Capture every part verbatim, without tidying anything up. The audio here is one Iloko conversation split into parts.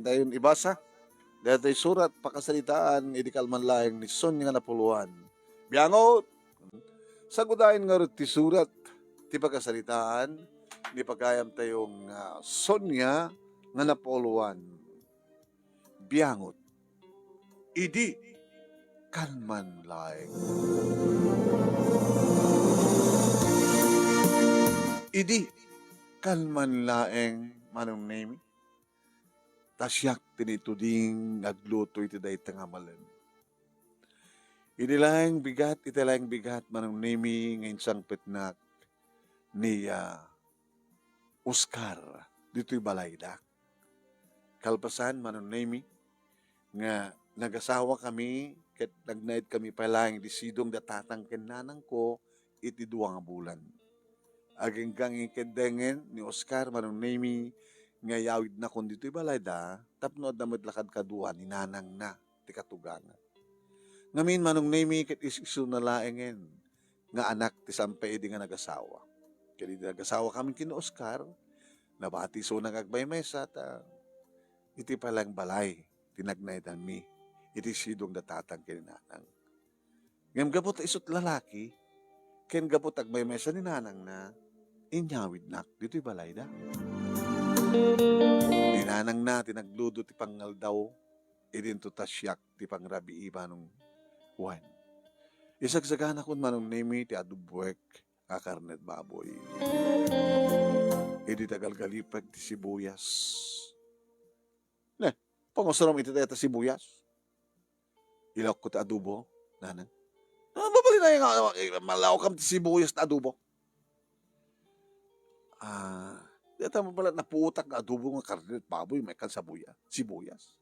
Dayon ibasa daytoy surat pakasaritaan idi kalman laeng ni Sonia nga napuloan. Biangot! Sagudayen ngarud ti surat ti pakasaritaan ni pagayamtayo nga Sonia nga napuloan. Biangot. Idi kalman laeng. Idi kalman laeng, Manong Nemi. Ta siak ti naituding nga agluto iti dayta nga malem. Idi laeng bigat, iti laeng bigat, Manong Nemi, nga insangpetnak ni, ah, Oscar ditoy balayda. Kalpasan, Manong Nemi, nga nagasawakami ket nagnaedkami pay laeng idi sidong da tatang ken nanangko iti dua nga bulan. Agingga nga inkaddengen ni Oscar, Manong Nemi, nga iyawidnakon ditoy balayda tapno adda met la kadkadua ni nanangna ti katugangan. Ngamin, Manong Nemi, ket is-, isuna laengen nga anak ti saan pay idi nga nagasawa. Ket idi nagasawakami ken ni Oscar, nabati isuna nga agmaymesa ta iti pay laeng balay ti nagnaedanmi iti sidong da tatang ken ni nanang. Ngem gapu ta isut' lalaki, ken gapu ta agmaymesa ni nanangna, inyawidnak ditoy balayda. Ni nanangna ti nagludo ti pangngaldaw, idinto ta siak ti pangrabii, Manong Juan. Isagsaganakon, Manong Nemi, ti adoboek a karnet baboy. Idi ta galgalipek ti sibuyas. Ne, pangusurom iti dayta sibuyas. Ilawko ti adobo, nanang. Ah, mabalin nga, eh, malawkam ti sibuyas ta adobo. Ah, dayta mabalinna naputak nga adobo nga karnet baboy, may kan sabuya-, sibuyas.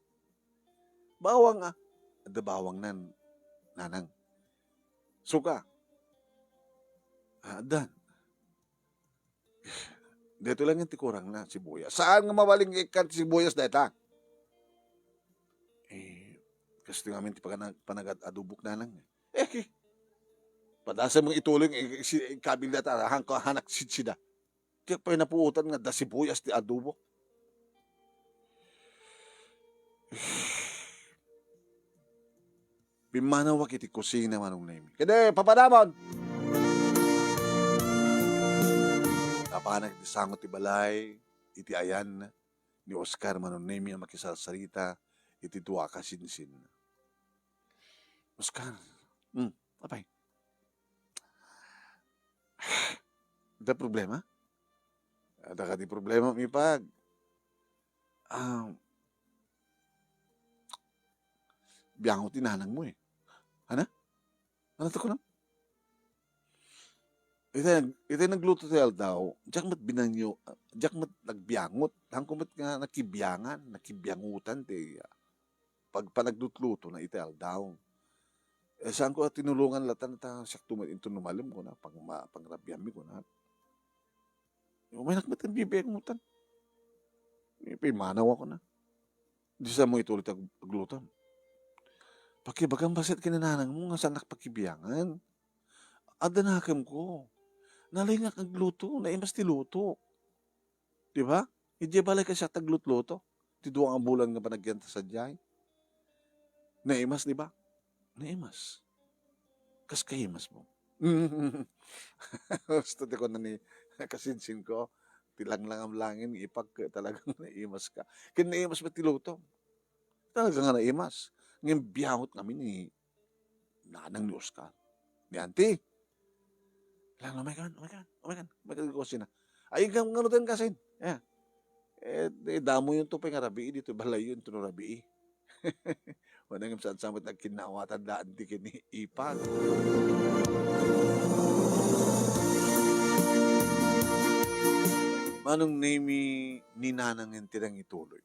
Bawang, ah. Adda bawang nan, nanang. Suka. Ah, addan. Daytoy lang ti kurangna, sibuyas. Saan nga mabalin nga ikkan ti sibuyas dayta? Eh, kastoy ngamin ti pagana-, panagad-adobok, nanang. Eh, ki-, padasem nga ituloy nga i-, si-, ikabil dayta, han-, hanak sidsida. Diak pay napuotan nga adda sibuyas ti adobo. Pimmanawak iti kusina, Manong Nemi. Kadi, papadamon! Napanak iti sango ti balay, iti ayan ni Oscar, Manong Nemi, a makisarsarita iti dua a kasinsin. Oscar, hmm, apay? Adda problema? Adda kadi problema, Mipag? Ah, biangot ti nanangmo, eh. Ana? Ano to kunam? Iti, iti nagluto ti aldaw, diak met binangyo, diak met nagbiangot. Hanko met nga nakibiangan, nakibiangutan ti, ah, pag-, panaglutluto na iti aldaw. Eh, saan ko a tinulungan latan ta siak to met inton lumalem ko na, pang-, ma-, pangrabianmi ko na. Umaynak met nga bibiangutan. Pimanaw ako na. Di sa mo ituloy ti ag-, aglutom. Pakibagam bassit ken ni nanangmo nga saannak pakibiangan. Adda nakemko. Nalingak agluto, naimas ti luto. Di ba? Idiay balay ka siya taglutluto. Ti dua nga bulan nga panagyan ta sadiay. Naimas, di ba? Naimas. Kas kaimas mo. Gusto ti kuna ni kasinsin ko, ti langlangam langin, ipak, talagang naimas ka. Ken naimas met ti luto. Talaga nga naimas. Ngem biangot ngamin ni nanang ni Oscar. Ni auntie. Lang, "Umay kan, umay kan, umay kan, umay kan," kusina. "Ay, ngam-, ngano ten kasin?" Ya. Eh, eh, damoyonto pay nga rabii, ditoy balayyo, intono rabii. Wen ngem saan sa met nagkinnaawatan da auntie ken ni ipag. Manong Nemi, ni nanangen ti nangituloy.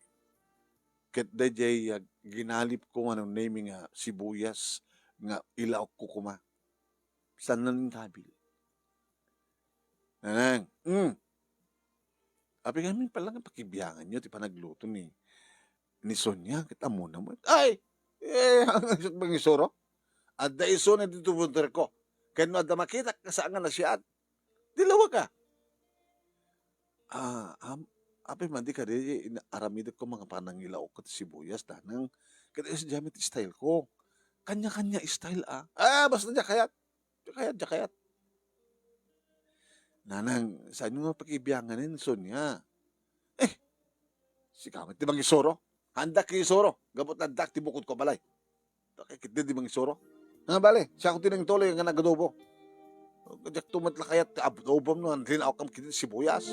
Ket daydiay, ah, ginalipko, Manong Nemi, nga sibuyas nga ilaokko koma. Saan nga inkabil? Nanang, mm. Apay ngamin pala nga pakibianganyo ti panagluto ni, ni Sonia, ket ammona met. Ay! Eh, hanggang sa pangisuro. Adda isuna ditoy punter ko. Ken no adda makitak, saan nga nasiat. Di lawag ka. Ah, am-, Apay man di kadi, in-, aramidek ko nga panangilaok ket sibuyas, Nanang. Ket isu diay met style ko. Kanya-kanya style, ah. Ah, basta diak kayat. Diak kayat, diak kayat. Nanang, saanyo nga pakibianganen, Sonia? Eh, sika met ti mangisuro. Haandak isuro. Gapu ta addaak ti bukodko a balay. Dakay ketdi ti mangisuro. Ah, bale, siak ti nangtuloy nga nagadobo. Diak to met la kayat ti ab-, adobom no, linaokam ketdi sibuyas.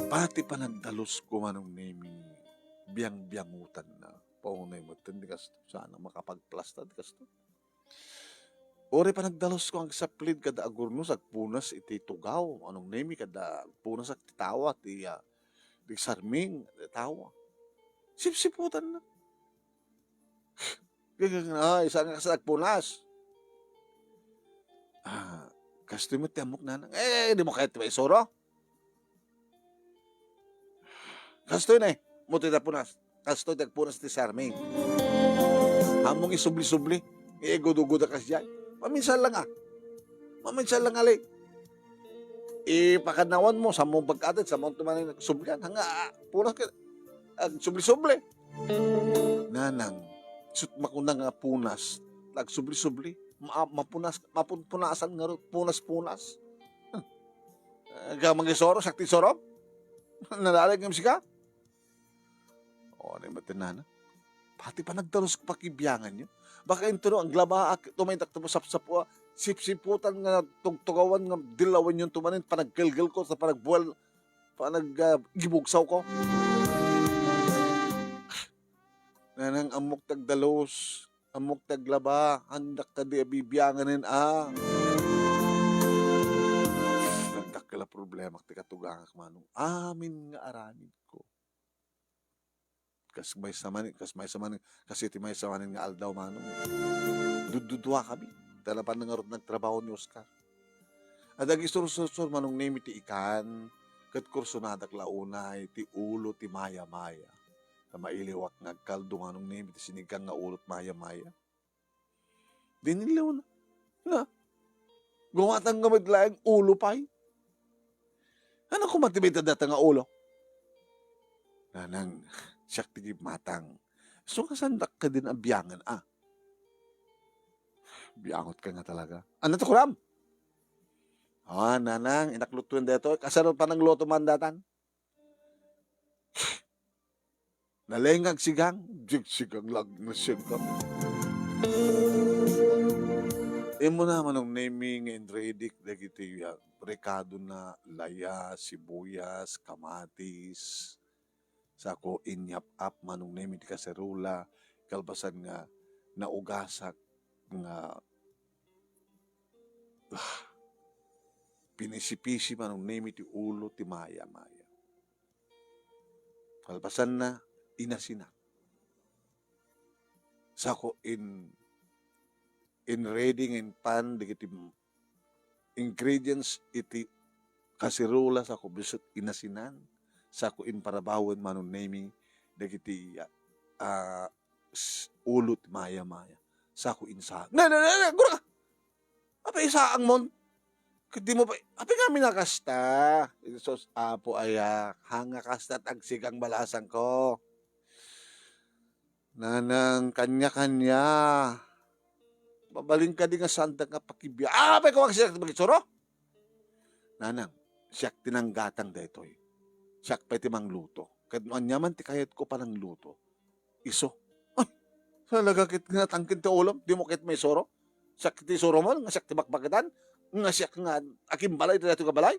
Pati panagdalusko, Manong Nemi, biangbiangutanna. Paunay met ti kasto. Saan a makapagplasta ti kasto. Uray panagdalusko nga agsaplid kada agurnos, agpunas iti tugaw. Manong Nemi, kada agpunasak ti tawa, ti, ah, ti sarming, ti tawa. Sipsiputanna. Ay, saan nga kasta agpunas? Ah, kastoy met ti ammok, Nanang. Eh, dimo kayat ti maisuro? Kastoy ne, mo ti agpunas. Kastoy ti agpunas ti sarming. Ammok isubli-subli. Iguduguda kasdiay. Maminsan lang, ah. Maminsan lang, ali. Ipakanawan mo, saanmo pagkatid, saanmo tumanin sublian. Hanga, ah, punas ka, agsubli-subli. Nanang, isut' makuna nga punas, agsubli-subli, ma-, mapunas, mapunpunasan ngarud, punas-punas. Hmm. Aga mangisuro, siak ti isurom? Nalalag ngem sika? O, ano yung batin, Nanang? Pati panagdalusko pakibianganyo. Baka intono, aglabaak, tumaydak, tapos sapsapo, ah, sipsiputan nga tugtugawan nga dilawenyon tumanin, panaggelgelko, sa panagbual, panag, ah, gibugsawko. Nanang, ammok ti agdalus, ammok ti aglaba, haandak kadi a bibianganen, ah. Nagdakkel a problema ti katugangak, Manong. Amin nga aramidko. Kas maysa man, kas maysa man, kas iti maysa manen nga aldaw, Manong. Dududua kami. Ta napan ngarud nagtrabaho ni Oscar. Adda agisursor, Manong Nemi, ti ikan, ket kursonadak la unay ti ulo ti maya-maya. Ta mailiwak nga agkaldo, Manong Nemi, ti sinigang nga ulo ti maya-maya. Dinilliwna. Na. Gumatang nga met laeng ulo pay. Ano koma ti mayta data nga ulo? Nanang, siak ti matang. So, kasandak ka din a biangan, ah. Biangot ka nga talaga. Ano to, kuram? Ah, Nanang, inakluto yung deto. Kasano pa nang luto man datan? Nalengag sigang, jigsigang lag na sigang. Imo na, Manong Nemi, nga inredik dagiti, ah, rekado na, laya, sibuyas, kamatis, sako inyap-ap, Manong Nemi, ti kaserola, kalpasan nga naugasak nga, ah, pinisipisi, Manong Nemi, ti ulo ti maya-maya. Kalpasanna, inasinak. Sako in, in ready nga inpan dagiti ingredients iti kaserola, sako bisit inasinan, sako in parabawen, Manong Nemi, dagiti, ah, s-, ulo ti maya-maya. Sako insa-, ne, ne, ne, ne, gura ka! Apay isaangmon? Ket dimo pay, apay ngamin a kasta? Jesus, Apo ayak, hanga kasta ti agsigang balasangko. Nanang, kanya-kanya. Mabalin kadi nga saandak nga pakibia-, ah, apay ko agsigang ti magisuro? Nanang, siak ti nanggatang daytoy. Siak pay ti mangluto. Ket no aniaman ti kayatko panangluto, isu. Ay, talaga ket nga natangken ti ulom, dimo ket maisuro? Siak ti isuromon, nga siak ti bakbaketan, nga siak nga agimbalay daytoy nga balay?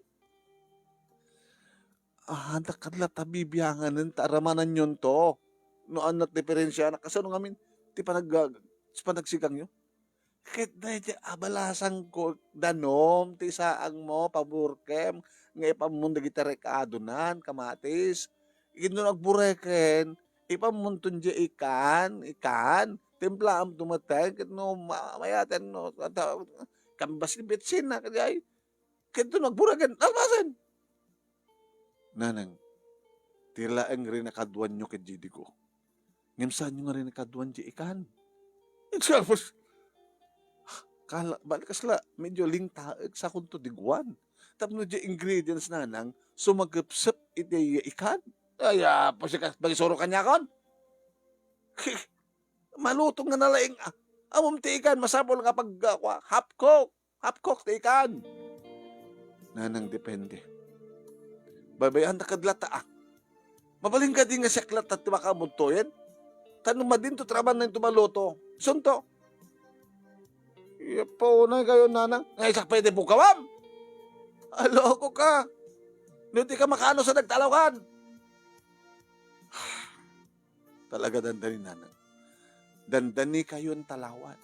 Ah, dakkel la ta bibianganen ta aramananyon to. No ania ti diferensiana, kasano ngamin ti panag-, panagsigangyo? Ket daydi a balasangko, danom ti isaangmo, paburkem, nga ipammon dagiti rekadonan, kamatis. Ket no agbureken, ipammonton diay ikan, ikan, timplaam tumeten, ket no ma-, mayaten, no, ta-, kambas ni betsin na, kadiay. Ket no agbureken, talpasen. Nanang, ti laeng rinakaduanyo ket diay digo. Ngem saanyo nga rinakaduan diay ikan? Agsalpos. Kala, bali kasla, medyo lingtaek sakonto diguan. Tapno di ingredients nanang, sumagepsep iti ikan. Ay, ah, pasikas, magisuro kaniakon. Maluto nga nalaing, ah, amom ti ikan, masapul nga pag, ah, kua, half cook. Half cook ti ikan. Nanang, depende. Baybay-an ta kad lata, ah. Mabalin kadi nga siak latta ti makaammoen? Tano madinto trabaho na into maluto. Sunto. Iya pa unay kayo, nanang. Nga isak pwede pukawam? Aloko ka. No di ka makaano sa nagtalawan. Talaga dandani, nanang. Dandani kayon talawan.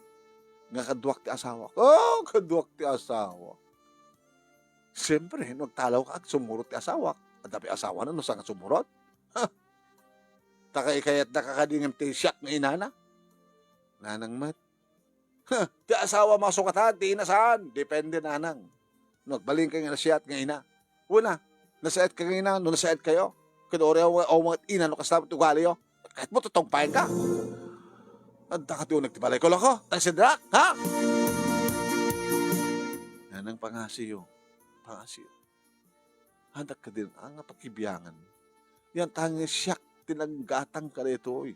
Nga kaduak ti asawa. Oh, kaduak ti asawa. Siyempre, no agtalaw ka, agsumurot ti asawak. Adda pay asawana no saan nga sumurot? Ha? Ta kay kayat da kakadingem ti siak nga inana. Nanang met. Ha, ti asawa masukatan, ti ina saan. Depende, nanang. No agbalin ka nga nasiat nga ina. Una, nasiat ka nga ina, no nasiat kayo. Ket uri aw, aw, mga ina, no kasta ti ugaliyo. Ket mo, tutungpayan ka. Adda ka ti uneg ti balay ko, loko. Tay sidrak, ha? Nanang, pangasiyo. Pangasiyo. Hadak kadin, ah, nga pakibiangan. Yan tangis siak ti naggatang kadaytoy.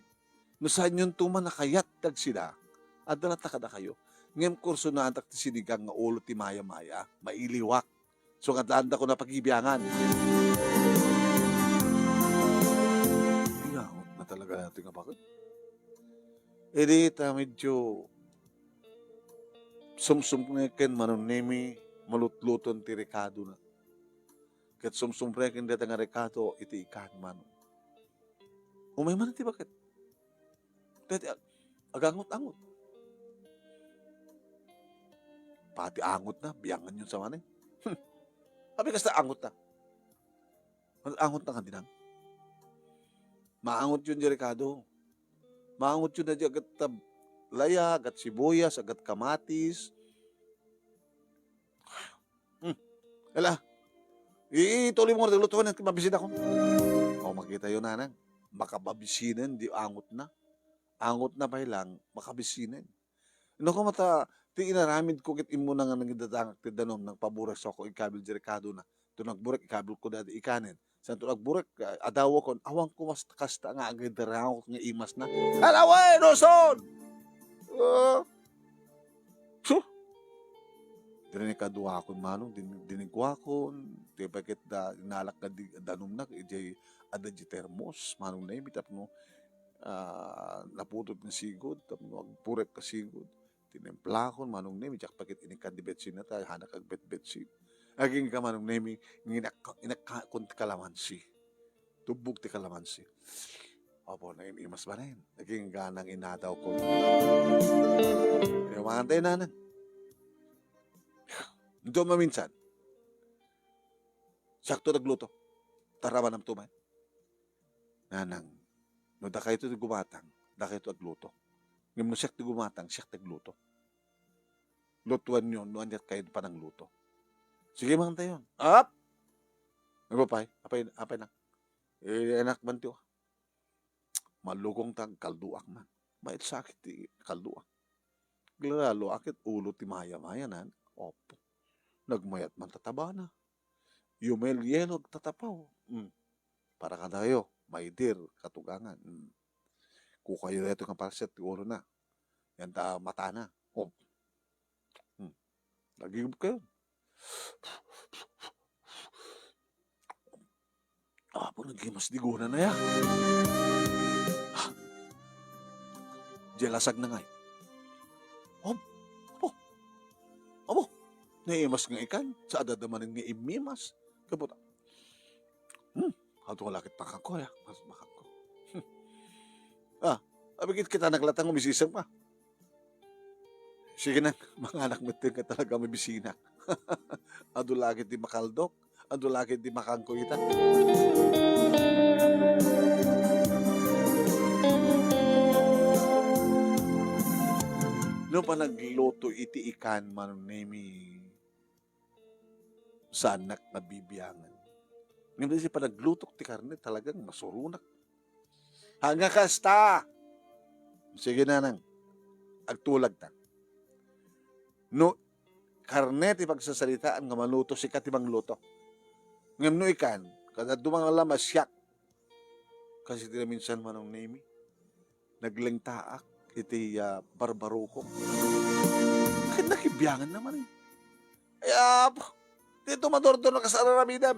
No saanyonto man a kayat ti agsida, adda latta kadakayo. Ngem kursonatak ti sinigang nga ulo ti maya-maya, mailiwak. So, nga adda ko na pagibiangan. Iyangot na talaga natin nga bakit? Idi ta medyo sumsumneken Manong Nemi, malutluton ti rekado na. Ket sumsumreken dayta nga rekado iti ikan, Manong. Umay man ti baket. Dayta ag-, agangot-angot. Pati angot na, biangan yun sa manen. Abi kasta angot na. Angot na kandinang. Maangot yun di rekado. Maangot yun na di agat tab-, laya, agat sibuyas, agat kamatis. Hmm. Ala. I-, ituloy mo nga lutuan, mabisita ko. O, makita yun, nanang. Makababisinen, di angot na. Angot na pay lang, makabisinen. No, kung mata, ti inaramid ko ket immuna nga nangidadangak ti danum, nagpaburek so ko, ikabil di rekado na. To nagburek, ikabil ko dadi ikanen. Santo nagburek, ah, adawa kon, awan ko mas kasta nga agidarango nga imas na. Alawa, Nelson! Ah, Su! Diri ni kaduakon, Manong, din-, diniguakon, ti pay ket da, inalak nga di, danumnak, idiay, adda di termos, Manong Nemi, tapno, ah, naputol nga sigud, tapno agpurek nga sigud. Tinimplakon, Manong Nemi, diak pay ket inikkan di betsin na, ta hanak agbetbetsin. Agingga, Manong Nemi, nga inak-, inakkakon ti kalamansi. Tubbog ti kalamansi. Apo, naimas manen. Naging ganang inadaw ko. Inumangan tayo, nanang. Ito maminsan. Sakto nagluto. Taraman ang tumay. Nanang, no dakayto ti gumatang, dakayto agluto. Ngem no siak ti gumatang, siak ti agluto. Lutuan yo no aniat kayo panangluto. Sige, mangan tayo. Ap! Ano pa, pay? Apay, apay na. Eh, anak man tiyo. Malugong ta, kalduak man. Mait sakit ti kalduak. Lalo akit ulo ti maya-maya nan. Opo. Nagmayat man tatabana. Yumel yelo agtatapaw. Mm. Para kadayo, maidir, katugangan. Mm. Kukayo dayto nga parset ti ulo na. Yan ta matana. Oh. Hmm. Nagigib kayo. Apo, nagimas di guna na ya. Diya lasag na ngay. Om, apo. Amo, naimas nga ikan, sa adadamanen nga imimas. Kaputa. Hmm, ato nga lakit pakangko, ya. Mas makangko. Hmm. Ah, abigit kita naglatang umisisang pa. Sige na, manganak met ka talaga mabisina. Adu lagi ti makaldok, adu lagi ti makangko ita. No panagluto iti ikan, Manong Nemi, saanak nga bibiangan. Ngem iti panaglutok ti karne, talagang masuronak. Haan nga kasta! Sige, nanang. Agtulag ta. No karne ti pagsasaritaan nga maluto, sika ti mangluto. Ngem no ikan, kada dumang alam a siak. Kasi ti naminsan, Manong Nemi, naglengtaak iti, ah, barbarukok. Ket nakibiangan na manen. Ay, apo, dito madordor na kasararamidem.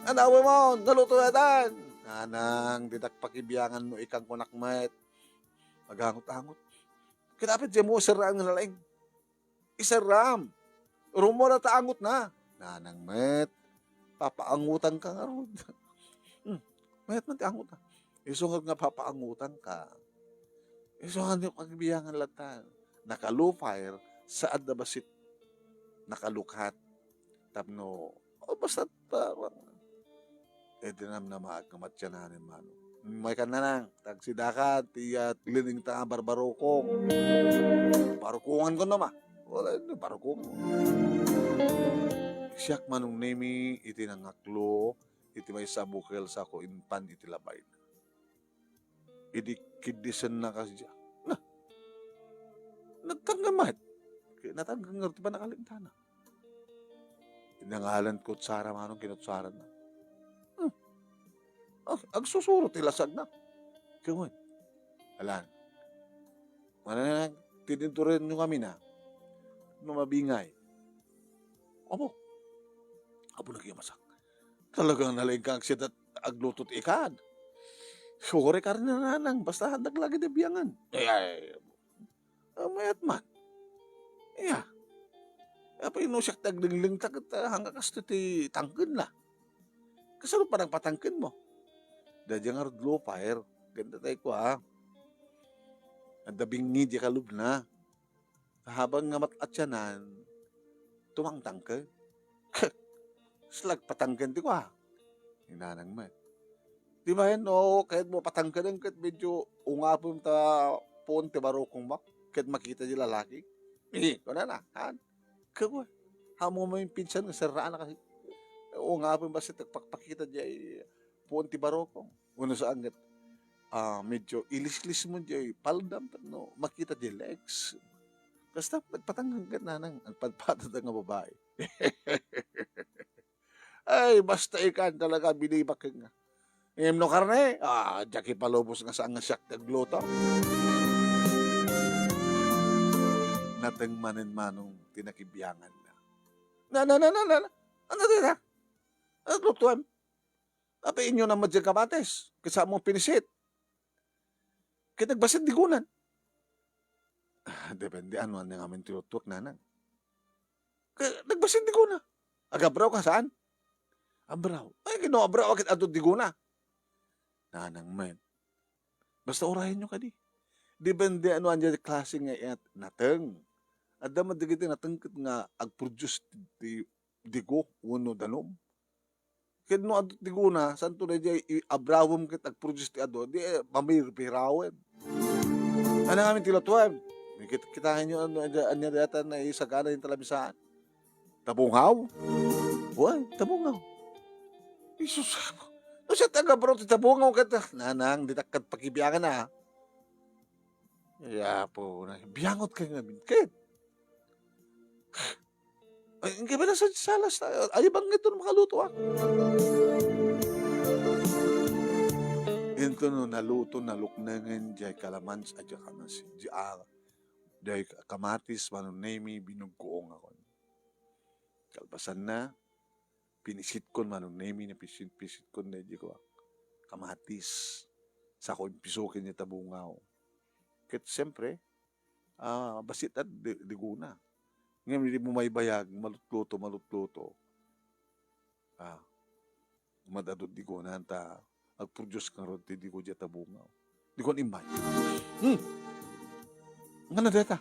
Anawe mo, naluto na dan. Nanang, ditak pakibiangan no ikan kunak met. Agangot-angot. Kinapit di mo siraan nga nalaing. Isaram. Rumura ta angot na. Nanang met, papaangutan ka ngarud. Hmm, mayat man ti angot na. Isu nga papaangutan ka. Isu nga ni pagbiangan latan. Naka-low fire, saad na basit. Nakalukat. Tapno, o, basta, ta-, eh, di nam na maagkamat siya na ni Mano. May ka na lang, tagsidaka, ti, ah, lining ta nga barbarukong. Barukungan ko naman. Wala, hindi, barukungan. Siak Manong Nemi, iti nangaklo, iti may sabukel sako inpan iti labay. Idi kiddisenna kasdiay. Na, nagtanggal met. Kaya natanggal nga ti panakalintana. Nangalan kutsara, Manong, kinutsaran na. Hmm. Ag-, agsusuro ti lasag na. Kaya, alan. Mananang, tininturan nyo kami na. Mamabingay. Apo. Apo, naging masak. Talagang nalaing ka agsidat agluto ti ikan. Sure ka rin, Nanang, basta handak lagi ti biangan. Ay, ay, ay. Ah, mayat man. Iya. Apay no siak ti aglinglingta ket, ah, hangga kasto ti tangken na. Kasano pa nagpatangken mo? Daydiay ngarud low fire. Ganda tayo ko, ha? Adda bingi di kalub na. Habang nga mat-, atyanan, tumangtangken. Slag patangken ti kua. Inanang met. Di ba yan, no, kayat mo patangkenen ket medyo ungapem ta puon ti barukong mak, ket makita di lalaki. Eh, kuna na, han? Kabo, amo mo yung pinsan nga serraan na kasi. Ungapem basta tagpakpakita di ay puon ti barukong. Uno sa anget, ah, medyo ilislis mo di ay paldam, no, makita di legs. Basta nagpatangken ket nanang, agpadpadada nga babae. Ay, basta ikan talaga, binibakeng nga. Ngem no karne, ah, diak ipalubos nga saan nga siak ti agluto. Nateng manen Manong ti nakibiangan na. Na, na, na, na, na, na. Ano dita? Ano lutuan? Apay inyo na madiag kamatis? Kisa mo pinisit. Kaya nagbasit di gunan. Ah, depende ano, ano nga amin ti lutuak, nanang. Ka-, nagbasit di guna. Agabraw ka saan? Abraw. Ay, kino abraw, akit ato di guna. Nanang men. Basta urayan nyo kadi. Depende ano anya klase nga iyat nateng. Adda man dagiti nateng ket nga agproduce ti, ti digo wenno danum. Ket no adu ti guna, santo daydiay i-, abrawem ket agproduce ti adu, di, eh, mamirpirawen. Ano nga amin ti lutuem? Kit-, kitaen nyo ano, anya, anya dayta naisagana yung talabisaan? Tabungaw? Uy, tabungaw. Jesus, no siya taga-abroad ti tabungaw ket, ah, nanang, di takkat pakibiangan, ah. Ya po, na, biangot kayo nga min-, ket. Ay, ang gabay na sa salas na, ay, bang ito makaluto, ah? Ito no, naluto, naluknengen, jay kalamans, ay, jay kamas, jay, ah, jay kamatis, manunemi, binugkuong ako. Kalpasan na, pinisitkon, manunemi, na pisit-, pisitkon, na, jay ko, kamatis, sa ko, impisukin niya tabungaw. Ket, siyempre, ah, basit at di, di guna. Ngayon, hindi mo maibayag, malutluto, malutluto. Ah, madadot di guna, ta, agproduce ka ron, ti di ko diya tabungaw. Di ko animay. Hmm. Nga na deta.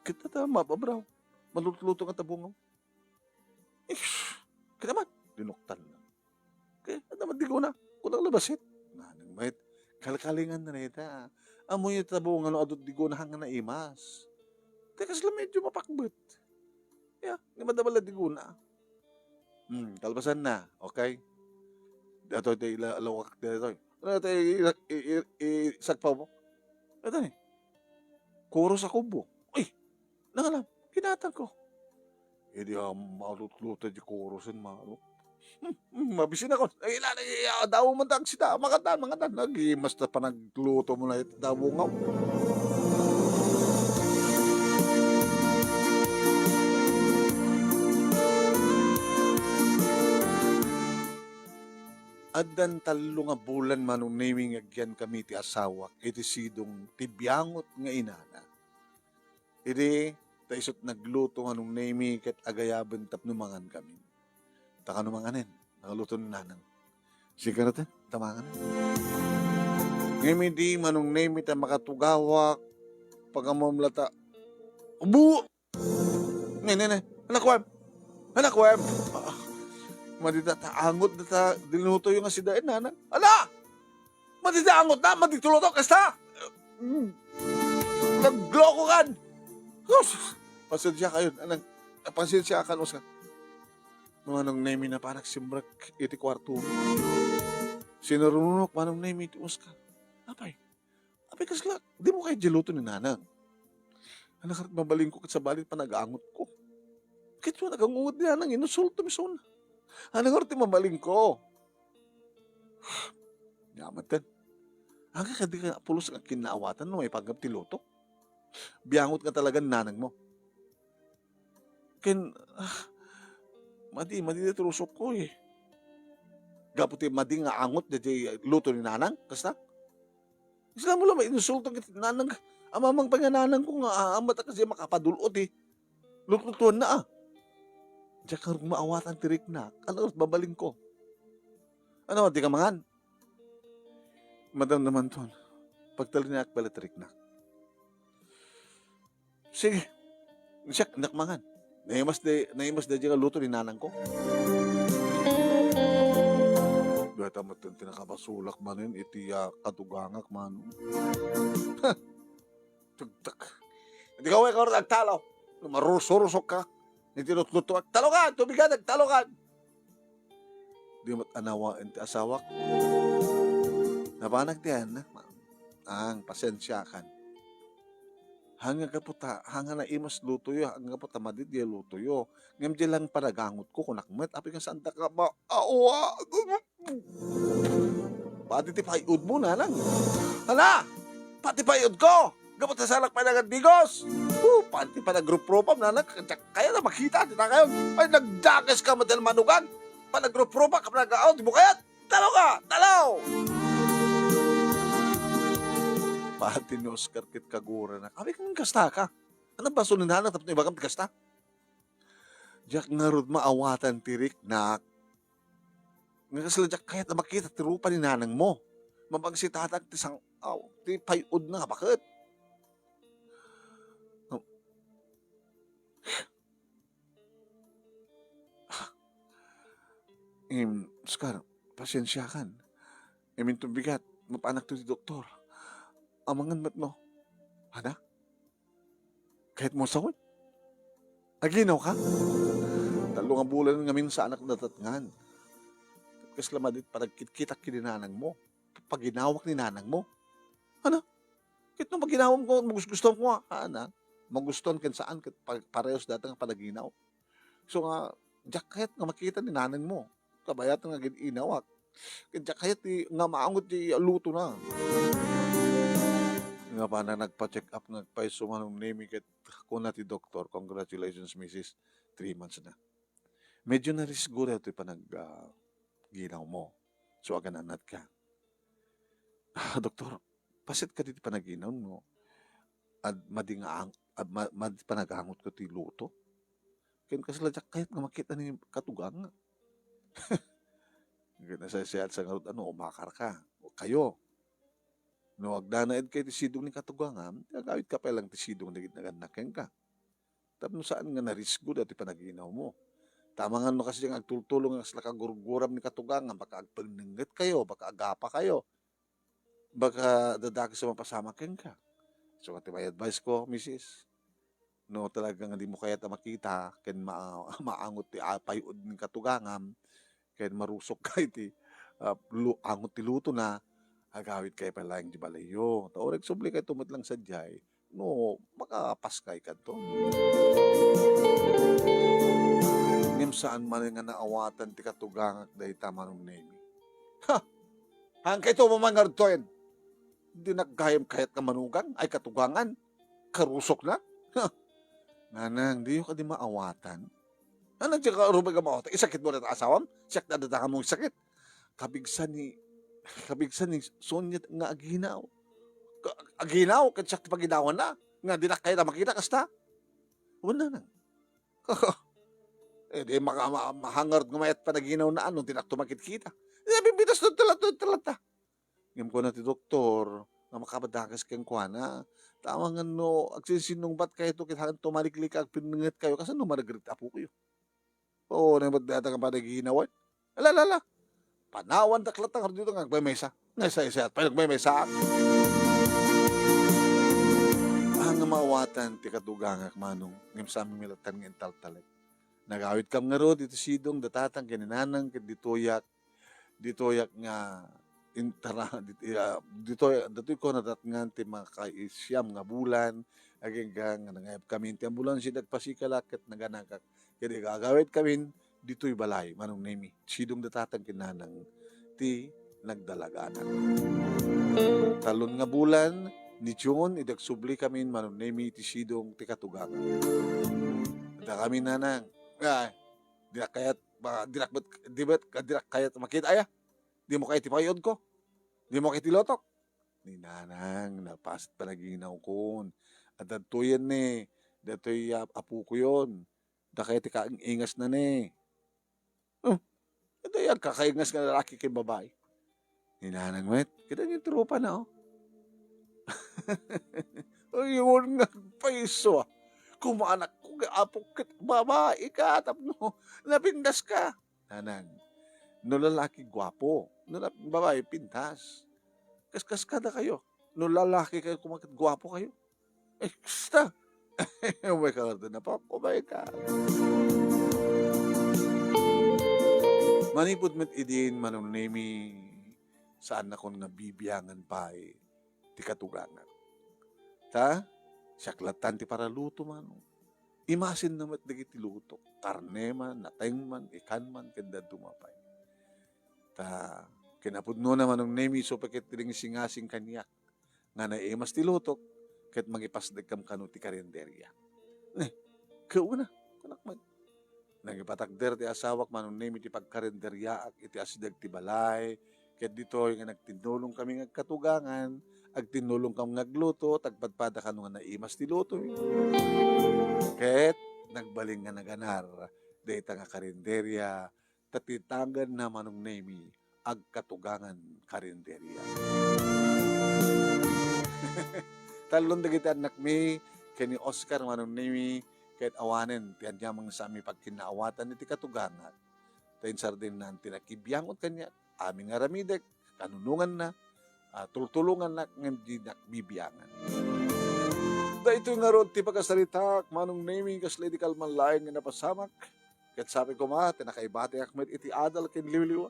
Kita ta, mababraw. Malutluto nga tabungaw. Ish! Kita man, dinuktan na. Okay, ano naman di ko na? Kulang labasit. Nanang met, kalkalingan na neta. Amo yung tabo nga no adot di ko na hanggang naimas. Teka sila medyo mapakbet. Ya, ni madabal na di ko na. Hmm, kalpasan na, okay? Dato ito ila-, ilawak dito. Ano ito i-, i-, i-, i-, sagpaw mo? Ito ni. Kuros ako bo. Uy! Nangalam, kinatangko. Idi, ah, malutluto di kurusen, mano. Hmm, hmm, mabisinakon. Ay, ila, ay, ah, daw man ta agsida. Makandan, makandan. Nagimas ta panagluto mo na iti daw nga. Addan tallo nga bulan, Manong Nemi, nga agyankami ti asawak iti sidong ti biangot nga inana. Idi, ta isut' nagluto, Manong Nemi, ket agayaben tapno mangankami. Ta kano manganen, nakaluto ni Nanang. Sigaret, ta manganen. Ngem idi, Manong Nemi, ta makatugawak, pagammom la ta, ubo! Ne, ne, ne. Anakwem! Anakwem! Ah, madi data angot data dinutoyo nga sida, eh, Nanang. Ala! Madi da angot na, madi tuluto, kasta! Mm. Naglokokan! Sus! Pasensya kayo, Nanang. Pasensya ka, Oscar. Manong Nemi, napanak simrek iti kwarto. Sinarunok, Manong Nemi, ti Oscar. Apay, Apay, kasla, dimo kayat diay luto ni Nanang? Ania ngarud mabalinko ket sabali ti panag-angotko? Ket no nagangungot ni Nanang, insultom isuna. Ania ngarud ti mabalinko? Ania met ken. Ania kadi ka pulos nga kinnaawatan no maipanggep ti luto? Biangot nga talaga ni Nanangmo. Ken, ah, madi, madi daytoy rusokko, eh. Gapu ti madi nga angot daytoy luto ni Nanang, kasta? Isla mo la mainsulto ket Nanang, amamang pay nga Nanangko nga aammoak a kasdiay makapadul-ot, eh. Lutlutuanna, ah. Diak ngarud maawatan ti riknak, ania ngarud mabalinko? Ania, dika mangan? Madamdamanton, pagtalinaak pay la ti riknak. Sige. Siak, innak mangan. Naimas da, naimas da diay nga luto ni Nanangko. Dayta met ti nakabasolak manen iti, ah, katugangak, Manong. Ha! Tugtog. Dika uy, agtalo. Marusurusok ka. Iti lutlutoak. Talokan! Tubigan! Agtalokan! Di met anawaen ti asawak. Napanak ti ayanna. Ang, pasensiakan. Haan nga gapu ta, haan nga naimas lutoyo, haan nga gapu ta madi diay lutoyo. Ngem diay lang panagangotko, kunak met, apay nga saandaka ma-, awa. Pati ti pay-odmo, Nanang. Hala! Pati pay-odko! Gapu ta saanak pay nga agdigos! Oh, pati panagrupropam, Nanang, diak kayat a makita ti takayon. Ay, nagdakes ka met ti manugag. Panagrupropam ka, panag-aw, di mo kayat. Talo ka! Talo! Pati ni Oscar ket kagurana. Apay nga kasta ka? Ania basol ni Nanang tapno ibagam ti kasta? Diak ngarud maawatan ti riknak. Nga kasla diak kayat a makita ti rupa ni Nanangmo. Mapangsitatak ti sang-, aw, ti pay-odna nga baket. Em, Oscar, pasensiakan. Em, inton bigat, mapanak to ti doktor. Amangan met no. Ania? Kayatmo sawen? Aginaw ka? Tallo nga bulan ngamin saanak nadatngan. Kasla madi ti panagkitkitak ken ni Nanangmo. Paginawak ni Nanangmo. Ania? Ket no paginawam ko, magusgustuhan ko nga, ania? Magustuhan ken saan, ket pa-, parehas dayta nga panaginaw. So nga, diak kayat nga makita ni Nanangmo. Kabayatan nga agin-inawak. Ket diak kayat ti, nga maangot ti lutona. Nga pa na nagpa-check up nga agpayso, Manong Nemi, ket kuna ti doktor, "Congratulations, misis. Three months na." Medyo narisgo daw ti panag-, ah, ginawmo. So, agan-anad ka. "Ah, doktor, paset kadi ti panaginawmo. Ad-, madi nga ang-, ad-, ma-, madi panagangotko ti luto. Ken kasla diak kayat nga makita ni katugangam." Ket nasaysayaat sa ngarud, ano, umakar ka. O kayo. No, agnanaed kayo ti sidong ni katugangam, agawid ka pay lang ti sidong dagiti nagannak kenka. Tapno saan nga narisgo daytoy panaginawmo. Amangan no kasdiay nga agtultulo nga kasla kagurguram ni katugangam, baka agpennenget kayo, baka agapa kayo, baka dadakes a mapasamak kenka. So, nga ti may advice ko, misis, no talaga nga di mo kayat a makita ken ma-, maangot ti a-, pay-od ni katugangam, ken marusok ka iti, ah, lu-, angot ti lutona, agawid kayo pay laeng di balayyo. Ta uray agsubli kayo met lang sadiay, no makapaskay kadto. Ngem saan manen nga naawatan ti katugangak dayta, Manong Nemi. Ha! Haanka ito mamangartoen. Dinak gayam kayat nga manugang ay katugangan. Karusok na. Ha! Nanang, diyo kadi maawatan? Ano, diak ka rumay nga maawatan? Isakit mo na ta asawam? Siak na dadaka mong sakit. Kabigsan ni, kabigsan ni Sonia nga aginaw. Ka-, aginaw? Ket siak ti paginawan na. Nga dinak kayat a makita, kasta? Wen, Nanang. Eh, di maka-, ma-, mahangar nga mayat panaginaw na ano, dinak tumakit-kita. Di, nabibitas to, talata, talata. Ngem kuna ti doktor, nga makapadakas kenkuana, ta amangan no agsinsinnungbat kayto ket haanto maliklik agpinnenget kayo, kasano maragrit apo kayo? Oo, nabat data nga panaginawan. Ala, ala, ala. Panawan dak latta nga dito nga agmemesa. Naisaysayaat pay nagmemesa. Ah, nga maawatan ti katugangak, Manong, ngem saan mi latta nga intaltalek. Nagawid kam ngarud iti sidong da Tatang ken ni Nanang ket ditoyak, ditoyak nga intara-, dit-, ah, ditoy, ditoy ko nadatngan ti makaisiam nga bulan, agingga nga nangayab kami ti ambulansya, dagpasikalak ket naganakak. Ket agawid kami ditoy balay, Manong Nemi, sidong da Tatang ken Nanang ti nagdalaganak. Talon nga bulan ni June, idi agsubli kami, Manong Nemi, ti sidong ti katugangak. Adda kami, Nanang. Ay, dinak kayat, ma-, dinak met, di met, dinak kayat makita, aya? Di mo kayat ti payod ko? Di mo kayat ti lotok? Ni Nanang, napaset panaginaw kon. Adda datoyen ni, datoy, ah, apo ko yon. Dakay ti kaingas na ni. Hmm. Ito yan, kakaingas nga lalaki kay babae. Ni Nanang met, kita yung tropa na, oh. Ay, yun nga, paiso, ah. Kumanak ko, kay apo, kit babae ka, tapno, napindas ka. Nanang, no lalaki, gwapo. No la-, babae, pintas. Kaskas kada kayo. No lalaki kayo, kumakit gwapo kayo. Eh, kasta. Umay ka nga na po. Umay ka. Manipud met idin, Manong Nemi, saan nakon nga bibiangan pay ti katugangak. Ta, siak lattan ti paraluto, Manong. Imasin na met dagiti luto. Karne man, nateng man, ikan man, ken dadduma pay. Ta, kinapudnona, Manong Nemi, isu pay ket ti ringngasing kaniak nga naimas ti lutok, ket mangipasdek kam kano ti karinderia. Ne, kauna, kunak met. Nangipatakder ti asawak, Manong Nemi, ti pagkarinderiaak iti asideg ti balay, ket ditoy nga nagtinnulong kami nga agkatugangan, agtinnulong kam nga agluto, tagpadpada kano nga naimas ti luto. Ket nagbalin nga naganar dayta nga karinderia, ta ti taganna, Manong Nemi, agkatugangan karinderia. Talon dagiti annakmi ken ni Oscar, Manong Nemi, ket awanen ti aniamanmi pagkinnaawatan iti katugangak. Ta insardengnan ti nakibiangot kaniak, amin nga aramidek, kanunonganna, ah, tultulongannak ngem dinak bibiangan. Daytoy ngarud ti pakasaritak, Manong Nemi, kasla idi kalman laeng nga napasamak. Ket sapay koma ti nakaibatiak met iti adal ken liwliwa.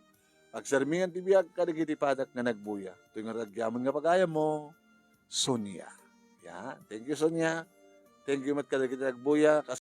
Agsarmingan ti biag kadagiti padak nga nagbuya. Toy nga ragyaman nga pagayammo, Sonia. Ya, thank you, Sonia. Thank you met kadagiti nagbuya.